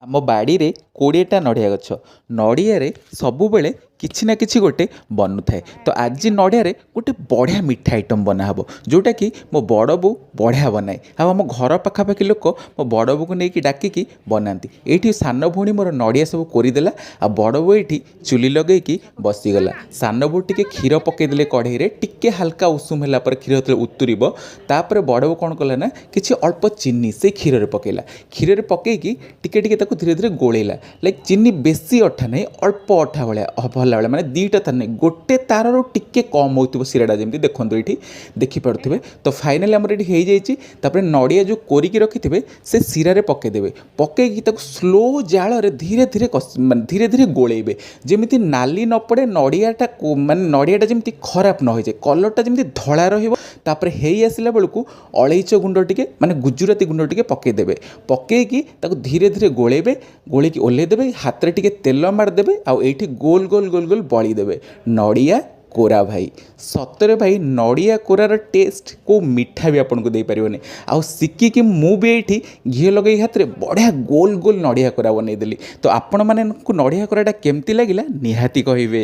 ଆମ ବାଡ଼ିରେ 20ଟା ନଡ଼ିଆ ଗଛ। ନଡ଼ିଆରେ ସବୁବେଳେ କିଛି ନା କିଛି ଗୋଟେ ବନୁଥାଏ। ତ ଆଜି ନଡ଼ିଆରେ ଗୋଟେ ବଢ଼ିଆ ମିଠା ଆଇଟମ୍ ବନାହେବ, ଯେଉଁଟାକି ମୋ ବଡ଼ ବୋଉ ବଢ଼ିଆ ବନାଏ ଆଉ ଆମ ଘର ପାଖାପାଖି ଲୋକ ମୋ ବଡ଼ ବୋଉକୁ ନେଇକି ଡାକିକି ବନାନ୍ତି। ଏଇଠି ସାନ ଭଉଣୀ ମୋର ନଡ଼ିଆ ସବୁ କୋରିଦେଲା ଆଉ ବଡ଼ ବୋଉ ଏଇଠି ଚୁଲି ଲଗେଇକି ବସିଗଲା। ସାନ ବୋଉ ଟିକେ କ୍ଷୀର ପକେଇଦେଲେ କଢ଼େଇରେ। ଟିକେ ହାଲକା ଉଷୁମ ହେଲା ପରେ, କ୍ଷୀର ଯେତେବେଳେ ଉତୁରିବ, ତାପରେ ବଡ଼ ବୋଉ କ'ଣ କଲା ନା କିଛି ଅଳ୍ପ ଚିନି ସେଇ କ୍ଷୀରରେ ପକେଇଲା। କ୍ଷୀରରେ ପକେଇକି ଟିକେ ଟିକେ ତାକୁ ଧୀରେ ଧୀରେ ଗୋଳେଇଲା। ଲାଇକ୍ ଚିନି ବେଶୀ ଅଠା ନାହିଁ, ଅଳ୍ପ ଅଠା ଭଳିଆ ହେଲା ଭଳିଆ, ମାନେ ଦୁଇଟା ତାର ନାହିଁ, ଗୋଟେ ତାରରୁ ଟିକେ କମ୍ ହେଉଥିବ ଶିରାଟା, ଯେମିତି ଦେଖନ୍ତୁ ଏଇଠି ଦେଖିପାରୁଥିବେ। ତ ଫାଇନାଲି ଆମର ଏଇଠି ହେଇଯାଇଛି। ତାପରେ ନଡ଼ିଆ ଯେଉଁ କୋରିକି ରଖିଥିବେ, ସେ ଶିରାରେ ପକେଇଦେବେ। ପକେଇକି ତାକୁ ସ୍ଲୋ ଜାଳରେ ଧୀରେ ଧୀରେ କଷି, ମାନେ ଧୀରେ ଧୀରେ ଗୋଳେଇବେ, ଯେମିତି ନାଲି ନ ପଡ଼େ ନଡ଼ିଆଟା, ମାନେ ନଡ଼ିଆଟା ଯେମିତି ଖରାପ ନ ହେଇଯାଏ, କଲର୍ଟା ଯେମିତି ଧଳା ରହିବ। ତାପରେ ହେଇ ଆସିଲା ବେଳକୁ ଅଳେଇଚ ଗୁଣ୍ଡ ଟିକେ, ମାନେ ଗୁଜୁରାତି ଗୁଣ୍ଡ ଟିକେ ପକେଇଦେବେ। ପକେଇକି ତାକୁ ଧୀରେ ଧୀରେ ଗୋଳେଇବେ। ଗୋଳେଇକି ଓହ୍ଲେଇ ଦେବେ, ହାତରେ ଟିକେ ତେଲ ମାରିଦେବେ ଆଉ ଏଇଠି ଗୋଲ ଗୋଲ ଗୋଲ ଗୋଲ ବଳିଦେବେ। ନଡ଼ିଆ କୋରା ଭାଇ, ସତରେ ଭାଇ, ନଡ଼ିଆ କୋରାର ଟେଷ୍ଟ କେଉଁ ମିଠା ବି ଆପଣଙ୍କୁ ଦେଇପାରିବନି। ଆଉ ଶିଖିକି ମୁଁ ବି ଏଇଠି ଘିଅ ଲଗେଇକି ହାତରେ ବଢ଼ିଆ ଗୋଲ ଗୋଲ ନଡ଼ିଆ କୋରା ବନେଇଦେଲି। ତ ଆପଣମାନଙ୍କୁ ନଡ଼ିଆ କୋରାଟା କେମିତି ଲାଗିଲା, ନିହାତି କହିବେ।